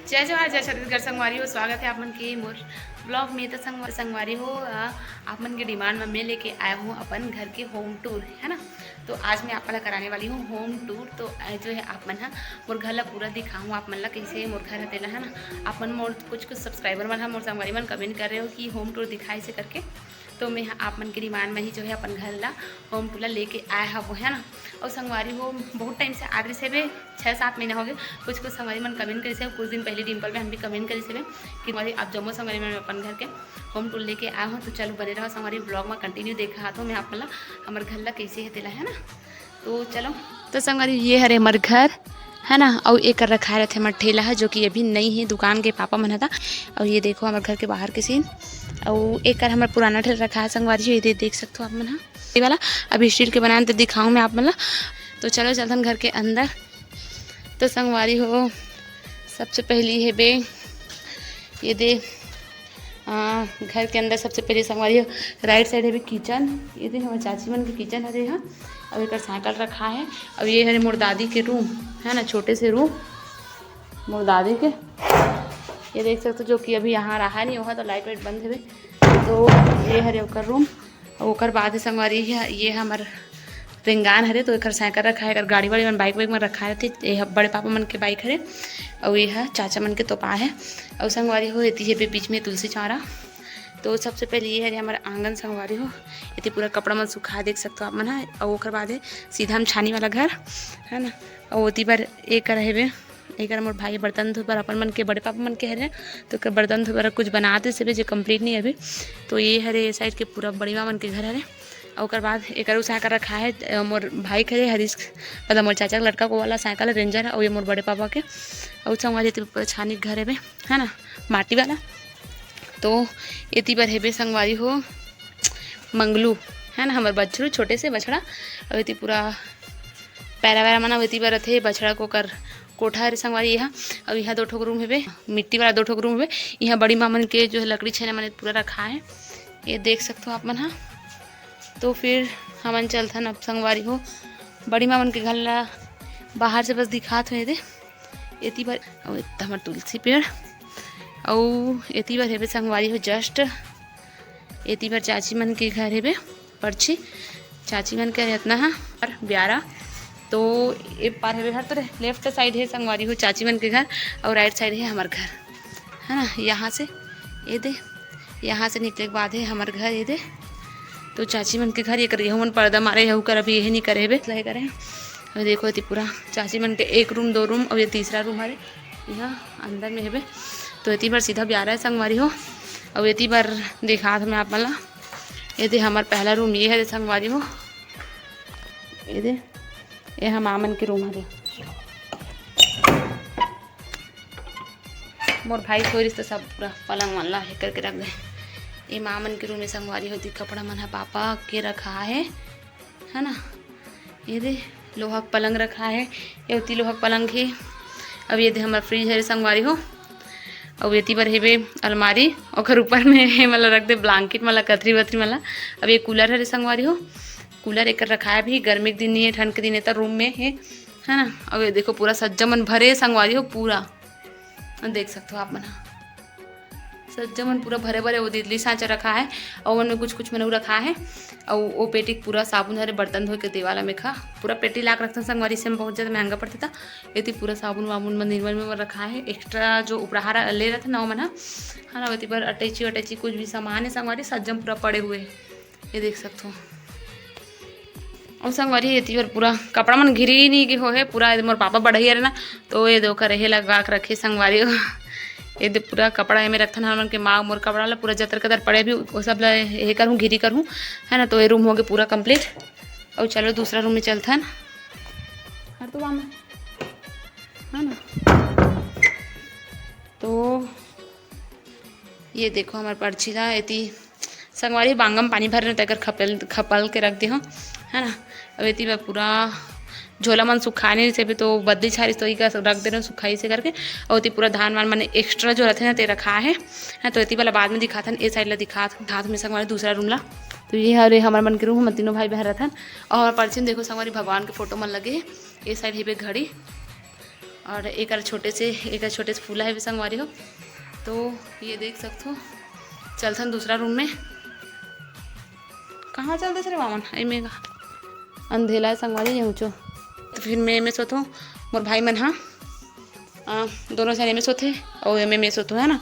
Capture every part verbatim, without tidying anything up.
जय जोहार, जय छत्तीसगढ़ संगवारी हो, स्वागत है आप मन के मोर vlog में। तो संगवा-, संगवारी हो, अ, आप मन के demand में मैं लेके आया हूँ अपन घर के home tour, है ना। तो आज मैं आप मन ला कराने वाली हूँ home tour। तो, अ, जो है आप मन हा मोर घर ला पूरा दिखाहूँ आप मन ला, कैसे मोर घर है तेला, है ना। आप मन मोर कुछ कुछ subscriber मन हा, मोर संगवारी मन comment कर रहे हो कि home tour दिखाए से करके। तो मैं ह-, आप मन के demand में ही जो है अपन घर ला home tour ला लेके आए हवो, है ना। और संगवारी हो, बहुत time से आत रहिस हे बे, छः सात महीना हो गए। कुछ कुछ संगवारी मन comment करिस हे, कुछ दिन पहले डिम्पल बहन भी comment करिस हे बे कि संगवारी आप जम्मो संगवारी मन अपन घर के home tour लेके आए हो। तो चलो बने रहो संगवारी, vlog में continue देखा तो मैं आप मन ला हमर घर ला कैसे है तेला, है ना। तो चलो, तो संगवारी ये हरे हमर घर, है ना। अउ एकर रखाए रथे हमर ठेला ह, जो कि अभी नई हे, दुकान के पापा मन ह ता। अउ ये देखो हमर घर के बाहर के scene। अउ एकर हमर पुराना ठेला रखा है संगवारी हो, ये दे-, देख सकथो आप मन ह। ये वाला अभी steel के बनान तो दिखाऊँ मैं आप मन ला। तो चलो चलथन घर के अंदर। तो संगवारी हो, सबसे पहली हे बे, ये दे, आ, घर के अंदर सबसे पहले संगवारी हो, right side हे बे kitchen। ये दे हमर चाची मन के kitchen हरे हा। अउ एकर साइकिल रखा है। अउ ये हरे मोर दादी के room, है ना, छोटे से room मोर दादी के। ये देख सकते हो, जो कि अभी यहाँ रहा नहीं, वहाँ तो light वाइट बंद है। तो ये हरे ओकर room। अउ ओकर बाद है संगवारी, ये, ये हमर रेंगान हरे, तो एकर साइकिल रखा है, एकर गाड़ी वाड़ी मन, bike वाइक मन रखा रहथे। ये ह बड़े पापा मन के bike हरे, अउ ये ह चाचा मन के तोपा है। अउ संगवारी हो, एती हे बे बीच में तुलसी चौरा। तो सबसे पहले ये हरे हमर आंगन संगवारी हो, एती पूरा कपड़ा मन सुखा देख सकथो आप मन ह। अउ ओकर बाद है सीधा हम छानी वाला घर, है ना। अउ ओती बर एकर हेबे, एकर मोर भाई बर्तन धोए बर अपन मन के, बड़े पापा मन के हरे, तो एकर बर्तन धोए बर कुछ बनात हे सेबे, जे complete नहीं अभी। तो ये हरे ये side के पूरा बड़ी माँ मन के घर हरे। अउ ओकर बाद एकर उ साइकिल रखा है, अ, मोर भाई के हरे हरीश, मतलब मोर चाचा के लड़का को वाला साइकिल है, Ranger, अउ ये मोर बड़े पापा के। अउ संगवारी एती पूरा छानी के घर हेबे, है ना, माटी वाला। तो एती बर हेबे संगवारी हो मंगलू, है ना, हमर बछरू, छोटे से बछड़ा। अउ एती पूरा पैरा वैरा मन, अउ एती बर रथे बछड़ा को कर कोठा हरे संगवारी। यहाँ, अउ यहाँ दो ठोक room हेबे, मिट्टी वाला दो ठोक room हेबे। यहाँ बड़ी माँ मन के जो है लकड़ी छैना मन पूरा रखा है, ये देख सकथो आप मन हा। तो फिर हमन चलथन अब संगवारी हो, बड़ी माँ मन के घर ला बाहर से बस दिखात हो। ये दे, एती बर, अउ एती हमर तुलसी पेड़, अउ एती बर हेबे संगवारी हो just, एती बर चाची मन के घर हेबे, परछी चाची मन के इतना हा और ब्यारा। तो ए पार हेबे घर, तो left side है संगवारी हो चाची मन के घर, और right side है हमर घर, है ना। यहाँ से ये दे, यहाँ से निकले के बाद है हमर घर, ये दे। तो चाची मन के घर, ये कर गेहूं मन पर्दा मारे, यहू कर अभी यही नहीं करे हेबे, लहे करे। और देखो, ये पूरा चाची मन के एक room, दो room, और ये तीसरा room हरे, यहाँ अंदर में हेबे। तो एती बर सीधा ब्यारा है संगवारी हो, और एती बर दिखात मैं आप मन ला। ये दे हमर पहला room, ये है संगवारी हो, ये दे, ये हम माँ मन के room हरे। मोर भाई छोरिस तो सब पूरा पलंग मन ला हे करके रख दे। ये माँ मन के room में संगवारी होती, कपड़ा मन ह पापा के रखा है, है ना। ये दे लोहा के पलंग रखा है, ये होती लोहा के पलंग है। अब ये दे हमर fridge है संगवारी हो, अब एती बर हेबे अलमारी, ओकर ऊपर में हे मतलब रख दे blanket, मतलब कथरी वथरी, मतलब अब ये cooler हरे संगवारी हो। Cooler एकर रखा है अभी, गर्मी के दिन नहीं है, ठंड के दिन है तो room में है, है ना। अब ये देखो पूरा सज्जा मन भरे संगवारी हो, पूरा देख सकते हो आप मन ह। सज्जा मन पूरा भरे भरे, वो दिल्ली सांचा रखा है और ओमन में कुछ कुछ मन रखा है। और वो पेटी के पूरा साबुन हरे, बर्तन धोए के देवाला में खा पूरा पेटी लाके रखथन संगवारी, से बहुत ज्यादा महंगा पड़थे। त एती पूरा साबुन वाबुन मन निर्मल में रखा है। Extra जो उपराहा ले रथे ना ओमन ह, है ना, ओती बर अटैची वटैची कुछ भी सामान है संगवारी, सज्जा म पूरा पड़े हुए है। ये देख सकथो। और संगवारी एती बर पूरा कपड़ा मन घिरी नहीं के हो है, पूरा मोर पापा बढ़ई हरे ना, तो ये दे ओकर एहे लगा के रखे संगवारी हो। ये दे पूरा कपड़ा एमे रखथन हमन के, माँ मोर कपड़ा ला पूरा जतर कतर पड़े भी, वो सब ला ये करहूँ, घिरी करहूँ, है ना। तो ये room हो गए पूरा complete। और चलो दूसरा room में चलथन। हर तो मामा, है ना। तो ये देखो हमर परछी ला एती संगवारी बांगम पानी भरे, तेकर खपल, खपल के रख दे हो, है ना। अब एती बर पूरा झोला मन सुखाने से भी तो बदली छारिस, तो इका रख दे रहे सुखाई से करके। और एती पूरा धान वान मन extra जो रहते ना, ते रखा है, है। तो एती वाला बाद में दिखाथन, ए side ला दिखात, दिखात में संगवारी दूसरा room ला। तो ये हरे हमर मन के room, हम तीनों भाई बहन रहथन। और परछी में देखो संगवारी भगवान के photo मन लगे है। ए side हेबे घड़ी, और एकर छोटे से, एकर छोटे से फूला हे संगवारी हो। तो ये देख सकथो, चलथन दूसरा रूम में। कहाँ चल देस रे वामन? एमे का अंधेला हे संगवारी, ये ऊँचो। तो फिर मैं एमे सोथों, मोर भाई मन हा, अ, दोनों झन एमे सोथे, अउ एमे मैं सोथों, है ना।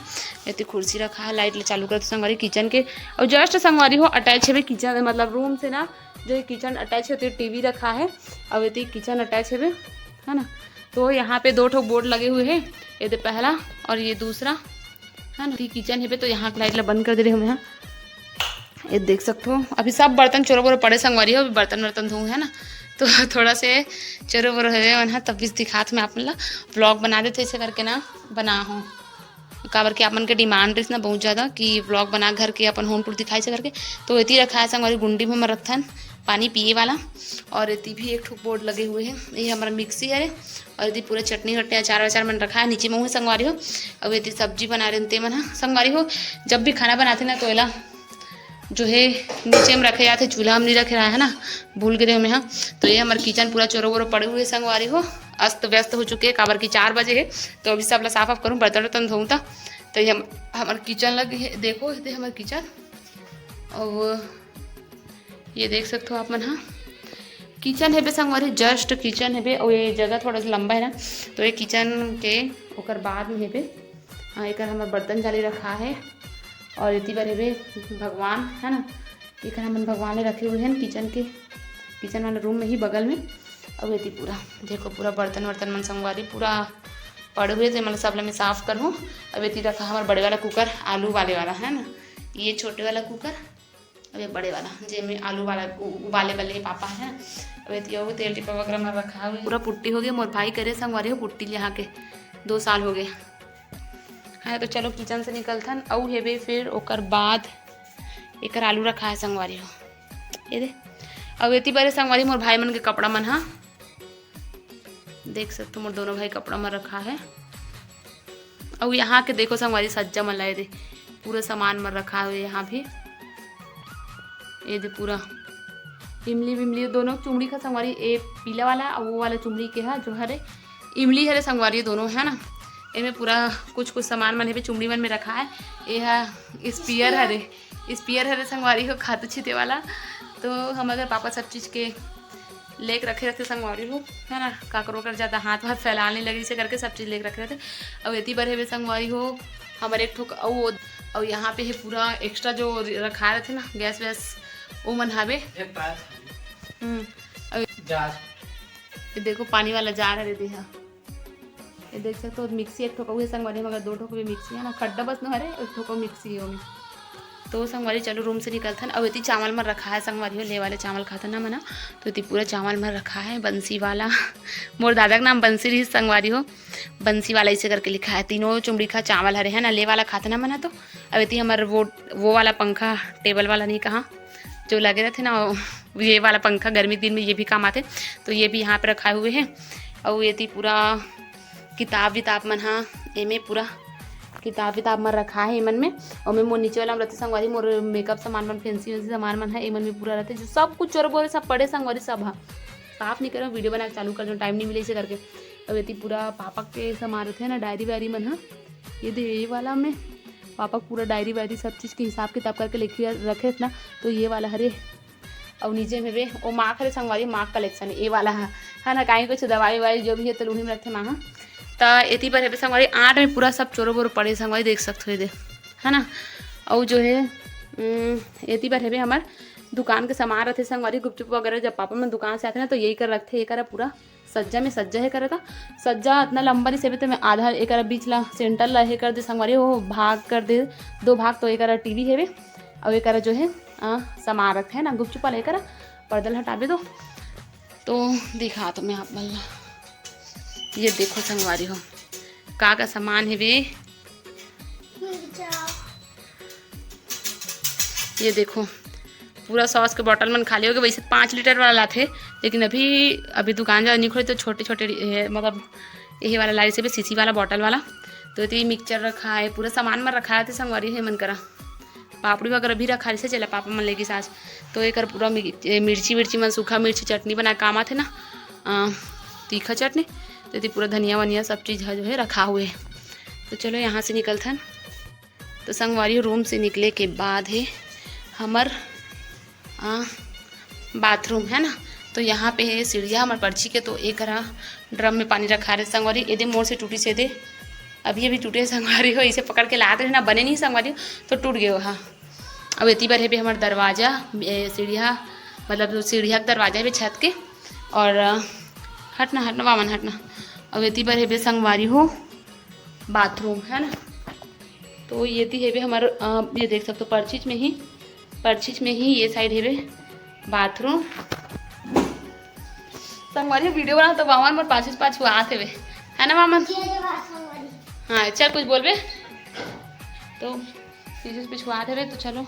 एती कुर्सी रखा है, लाइट ल चालू कर दो संगवारी किचन के। अउ जस्ट संगवारी हो अटैच हेबे किचन, मतलब रूम से ना, जो किचन अटैच होती है, टीवी रखा है, अउ एती किचन अटैच हेबे, है ना। तो यहाँ पे दो ठो बोर्ड लगे हुए हैं, ये दे पहला और ये दूसरा, है ना। ती किचन हेबे तो यहाँ के लाइट ला बंद कर दे रहे हम यहाँ। ये देख सकते हो, अभी सब बर्तन चोरो बोरो पड़े संगवारी हो, अभी बर्तन वर्तन धोऊँ, है ना। तो थोड़ा से चोरो बोरो हेबे मन ह, तब भी दिखात मैं आप मन ला। व्लॉग बना देते ऐसे करके ना, बना हो, काबर कि आप मन के डिमांड रहिस ना बहुत ज़्यादा कि व्लॉग बना घर के, अपन होम टूर दिखाई से करके। तो एती रखा है संगवारी, गुंडी में हमर रखथन पानी पिए वाला। और एती भी एक ठो बोर्ड लगे हुए हैं, ये हमारा मिक्सी हरे। और एती पूरा चटनी वटनी, अचार वचार मन रखा है नीचे में, वो संगवारी हो। अब एती सब्जी बना रहे ते मन ह संगवारी हो। जब भी खाना बनाते ना, तो एला जो है नीचे में रखे जाते, चूल्हा में नहीं रखे रहा है ना, भूल गए हमें। हाँ, तो ये हमारे किचन पूरा चोरो बोरो पड़े हुए संगवारी हो, अस्त व्यस्त हो चुके हैं, काबर की चार बजे है। तो अभी सब ला साफ वाफ करूँ, बर्तन वर्तन धोऊँ ता। तो ये हम, हमारे किचन लगे है, देखो, ये हमारे किचन। और ये देख सकते हो आप मन, हाँ, किचन हेबे संगवारी, जस्ट किचन हेबे। और ये जगह थोड़ा सा लंबा है ना, तो ये किचन के ओकर बाद में हेबे। हाँ, एकर हमर बर्तन जाली रखा है। और एती बर हेबे भगवान, है ना, एकर हमन भगवान ले रखे हुए हैं किचन के, किचन वाला रूम में ही बगल में। अब एती पूरा देखो, पूरा बर्तन वर्तन मन संगवारी पूरा पड़े हुए, ते मन सब ला मैं साफ करहूँ। अब एती रखा हमर बड़े वाला कुकर, आलू वाले वाला, है ना, ये छोटे वाला कुकर, अब ये बड़े वाला, जेमे आलू वाला उ-, उबाले वाले पापा है। अब एती वो तेल टिपा वगैरह में रखा हुआ, पूरा पुट्टी हो गई। मोर भाई करे संगवारी हो पुट्टी ले आके दो साल हो गए। हाँ, तो चलो किचन से निकलथन। अउ हेबे फिर ओकर बाद एकर आलू रखा है संगवारी हो, ये दे। अउ एती बरे संगवारी मोर भाई मन के कपड़ा मन हा, देख सकते हो मोर दोनों भाई कपड़ा मन रखा है। अउ यहाँ के देखो संगवारी सज्जा मन ला, ये दे पूरा सामान मन रखा हुए यहाँ भी। ये दे पूरा इमली विमली दोनों चुमड़ी का संगवारी, ए पीला वाला और वो वाला चुमड़ी के हा जो हरे इमली हरे संगवारी दोनों है ना। एमे पूरा कुछ कुछ सामान मन हेबे चुमड़ी मन में रखा है। ये हा स्पीयर हरे, स्पीयर हरे संगवारी हो खातू छीते वाला। तो हम अगर पापा सब चीज़ के लेके रखे रहते संगवारी हो, है ना, काकरो कर ज़्यादा हाथ वाथ फैलाने लगे से करके सब चीज़ लेके रखे रहते। और एती बर हेबे संगवारी हो हमर एक ठोक अउ, और यहाँ पे है पूरा एक्स्ट्रा जो रखा रहते ना गैस वैस, वो मन हावे। हम्म, और जार। ये देखो पानी वाला जार है दीदी, हाँ। ये देख सकते हो मिक्सी एक ठोका हुए संगवारी, मगर दो ठोक भी मिक्सी है ना, खड्डा बस न हरे, एक ठोका मिक्सी है ओमे। तो संगवारी चलो रूम से निकलथन। अउ एती चावल मन रखा है संगवारी हो, ले वाले चावल खाथन ना मना, तो एती पूरा चावल मन रखा है बंसी वाला। मोर दादा के नाम बंसी रही संगवारी हो, बंसी वाला इसे करके लिखा है। तीनों चुमड़ी का चावल हरे है ना, ले वाला खाथन ना मना। तो अब एती हमर वो, वो वाला पंखा, टेबल वाला नहीं कहा, जो लगे रहते ना, ये वाला पंखा गर्मी के दिन में ये भी काम आते, तो ये भी यहाँ पे रखा हुए है। और ये थी पूरा किताब विताब मन हा, एमे पूरा किताब विताब मन रखा है एमन में। और मैं मोर नीचे वाला में रहते संगवारी, मोर मेकअप सामान मन, फैंसी वैंसी सामान मन है एमन में पूरा रहते, जो सब कुछ चोर बोरे सब पड़े संगवारी सब हा। साफ नहीं करो, वीडियो बना के चालू कर दो, टाइम नहीं मिले इसे करके। अब एती पूरा पापा के सामान रहते हैं ना, डायरी वायरी मन हा, ये दे ये वाला में पापा पूरा डायरी वायरी सब चीज़ के हिसाब किताब करके लिखे रखे ना। तो ये वाला हरे, और नीचे में बे वो माँ हरे संगवारी, माँ कलेक्शन ये वाला है, है ना, कहीं कुछ दवाई वाई जो भी है तो उही में रखते माँ। हाँ, तो एती बर हेबे संगवारी, आठ में पूरा सब चोरो बोरो पड़े संगवारी, देख सकते हो ये दे, है ना। और जो है, उम, एती बर हेबे हमार दुकान के सामान रहते संगवारी, गुपचुप वगैरह जब पापा मन दुकान से आते ना तो यही कर रखते, ये करा पूरा सज्जा में सज्जा हे करत हा। सज्जा इतना लंबा नहीं सेबे, तो मैं आधा एकरा बीच ला, सेंटर ला हे कर दे संगवारी, वो भाग कर दे, दो भाग। तो एकरा टीवी हेवे, और एकरा जो है, आ, सामान रखे है ना, गुपचुप वाला एकरा पर्दा ला हटाबे दो। तो दिखा तो मैं आप मन ला, ये देखो संगवारी हो, का का सामान हेवे। ये देखो, पूरा सॉस के बॉटल मन खाली हो गए। वैसे पाँच लीटर वाला लाथे, लेकिन अभी, अभी दुकान ज़्यादा नहीं खुले, तो छोटे छोटे, ए, मतलब यही वाला लाई से भी, शीशी वाला बॉटल वाला। तो ये मिक्सचर रखा है, पूरा सामान मन रखा है, तो संगवारी है मन करा। पापड़ी वगैरह भी रखा, जैसे चला पापा मन लेगी सास। तो एक पूरा मि-, ए, मिर्ची विर्ची मन, सूखा मिर्ची चटनी बना काम आथे ना, अ, तीखा चटनी। तो एती पूरा धनिया वनिया सब चीज़ ह जो है रखा हुए है। तो चलो यहाँ से निकलथन। तो संगवारी हो, रूम से निकले के बाद है हमर आ, बाथरूम है ना। तो यहाँ पे है सीढ़िया हमर परछी के, तो एक करा ड्रम में पानी रखा रहे संगवारी। एदे मोर से टूटी से दे, अभी अभी टूटे संगवारी हो, इसे पकड़ के लात रहे ना, बने नहीं संगवारी हो, तो टूट गयो हा। अब एती बर हेबे हमर दरवाजा, ए, सीढ़िया, मतलब जो सीढ़िया के दरवाजा हेबे छत के। और अ, हटना हटना वामन हटना। अब एती बर हेबे संगवारी हो बाथरूम है ना। तो एती हेबे हमर अ, ये देख सकते हो परछीच में ही, परछीच में ही ये साइड हेबे बाथरूम। संगवारी वीडियो बना तो वामन मोर पाछू पाछू आत हेबे, है ना वामन? हाँ चल कुछ बोलबे तो पीछे से पिछुआ दे रहे। तो चलो,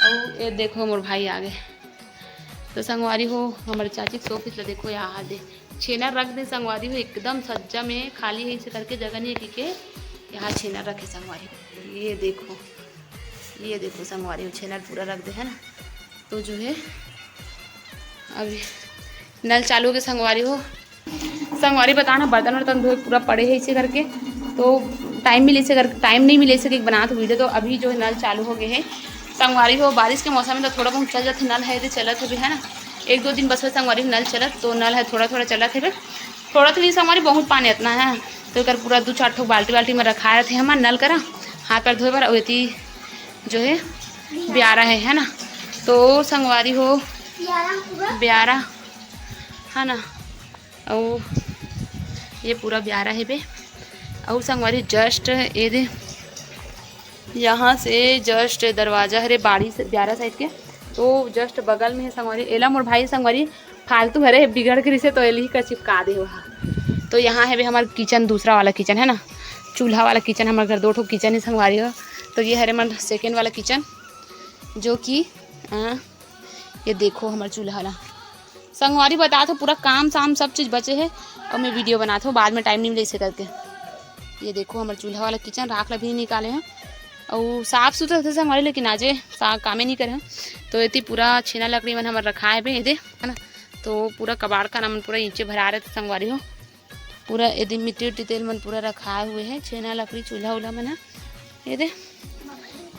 अउ ये देखो मोर भाई आ गए। तो संगवारी हो, हमर चाची के शोपीस ला देखो, यहाँ दे छेना रख दे संगवारी हो, एकदम सज्जा में खाली है, इसे करके जगह नहीं है, ठीक है। यहाँ छेना रखे संगवारी हो, ये देखो, ये देखो संगवारी हो, छेना पूरा रख दे है ना। तो जो है अभी नल चालू हो गए संगवारी हो। संगवारी बताना बर्तन वर्तन धोए पूरा पड़े है इसे करके, तो टाइम मिले से करके, टाइम नहीं मिले से कि बनात वीडियो। तो अभी जो है नल चालू हो गए है संगवारी हो। बारिश के मौसम में तो थोड़ा बहुत चल जाते नल है, चलत है भी है ना, एक दो दिन बस संगवारी नल चलत, तो नल है थोड़ा थोड़ा चलत है। थोड़ा तो नहीं संगवारी, बहुत पानी इतना है, तो एकर पूरा दो चार ठो बाल्टी बाल्टी में रखा रहते हमार नल करा हाथ पैर धोए बर। अउ एती जो है ब्यारा है, है ना। तो संगवारी हो, ब्यारा है ना, अउ ये पूरा ब्यारा है बे। अउ संगवारी जस्ट ये दे यहाँ से जस्ट दरवाजा हरे बाड़ी से ब्यारा साइड के, तो जस्ट बगल में है संगवारी। एला मोर भाई संगवारी फालतू हरे बिगड़ के रिसे तो एली का चिपका दे वहाँ। तो यहाँ है बे हमार किचन, दूसरा वाला किचन है ना, चूल्हा वाला किचन। हमारे घर दो ठो किचन है संगवारी हो। तो ये हरे हमार सेकेंड वाला किचन, जो कि अ, ये देखो हमार चूल्हा ला संगवारी बता थो पूरा काम साम सब चीज़ बचे है। और मैं वीडियो बना थो बाद में टाइम नहीं मिले इसे करके। ये देखो हमार चूल्हा वाला किचन, राख ला भी निकाले हैं और साफ सुथरा थे संगवारी, लेकिन आजे सा कामे नहीं करे हैं। तो एती पूरा छेना लकड़ी मन हमार रखा है बे, ये दे है ना। तो पूरा कबाड़ का नाम पूरा नीचे भरा रहे थे संगवारी हो। पूरा एदे मिट्टी उट्टी तेल मन पूरा रखाए हुए है, छेना लकड़ी चूल्हा उल्हा मन ह। ये दे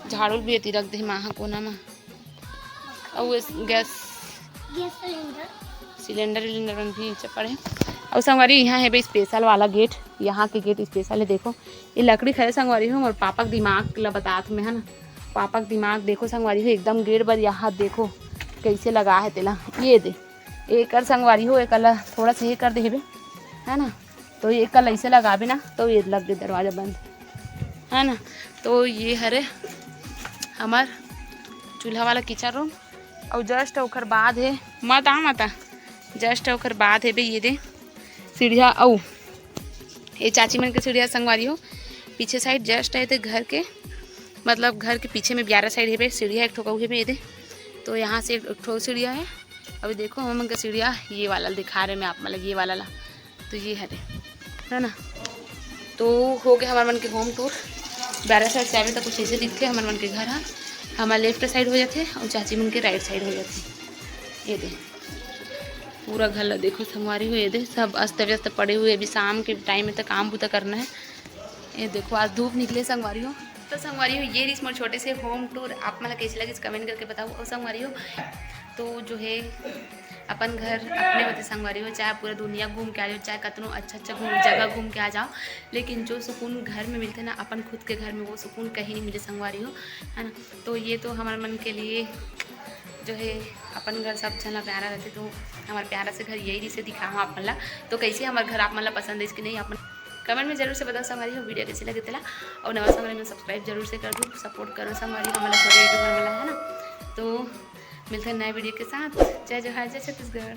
झाड़ू भी एती रख दे माहा कोना मा। अउ ये गैस गैस सिलेंडर सिलेंडर विलेंडर मन भी नीचे पड़े। अउ संगवारी यहाँ है भाई स्पेशल वाला गेट, यहाँ के गेट स्पेशल है। देखो ये लकड़ी खड़े संगवारी हो, मोर पापा के दिमाग ला बतात में है ना, पापा के दिमाग देखो संगवारी हो, एकदम गेट बर यहाँ देखो कैसे लगा है तेला। ये दे एकर संगवारी हो, एकर ला थोड़ा सा ये कर दे हेबे, है ना। तो ये एकर ऐसे लगाबे ना, तो ये लग गए दरवाजा बंद, है ना। तो ये हरे हमार चूल्हा वाला किचन रूम। और जस्ट ओकर बाद है, मत आ माता, जस्ट ओकर बाद है बे ये दे सीढ़िया। अउ ये चाची मन के सीढ़िया संगवारी हो, पीछे साइड जस्ट है ते घर के, मतलब घर के पीछे में ब्यारा साइड है बे सीढ़िया, एक ठो कहू है बे ये दे। तो यहाँ से एक ठो सीढ़िया है। अभी देखो हम मन के सीढ़िया ये वाला दिखा रहे मैं आप, मतलब ये वाला ला, तो ये हरे, है ना। तो हो गया हमार मन के होम टूर। ब्यारा साइड से आवे तो कुछ ऐसे दिखते हमार मन के घर हा। हमार लेफ्ट साइड हो जाते और चाची मन के राइट साइड हो जाते। ये दे पूरा घर ला देखो संगवारी हो, ये दे सब अस्त व्यस्त पड़े हुए। अभी शाम के टाइम में तो काम बुता करना है। ये देखो आज धूप निकले संगवारी हो। तो संगवारी हो ये रिस मोर छोटे से होम टूर, आप मन ला कैसे लगिस कमेंट करके बताओ। और संगवारी हो तो जो है अपन घर अपने होते संगवारी हो, चाहे पूरा दुनिया घूम के आ जाओ, चाहे कतनो अच्छा अच्छा घूम जगह घूम के आ जाओ, लेकिन जो सुकून घर में मिलते ना अपन खुद के घर में, वो सुकून कहीं नहीं मिले संगवारी हो, है ना। तो ये तो हमारे मन के लिए जो है अपन घर सब झन ला प्यारा रहते, तो हमारे प्यारा से घर यही रिसे दिखाओ आप मन ला। तो कैसे हमारे घर आप मन ला पसंद है कि नहीं, आप मन कमेंट में जरूर से बताओ संगवारी हो। वीडियो कैसे लगे तेला और नवा संगवारी में सब्सक्राइब जरूर से कर दो, सपोर्ट करो संगवारी हो, हमारा छोटे यूट्यूबर वाला है ना। तो मिलते हैं नए वीडियो के साथ। जय जोहार, जय छत्तीसगढ़।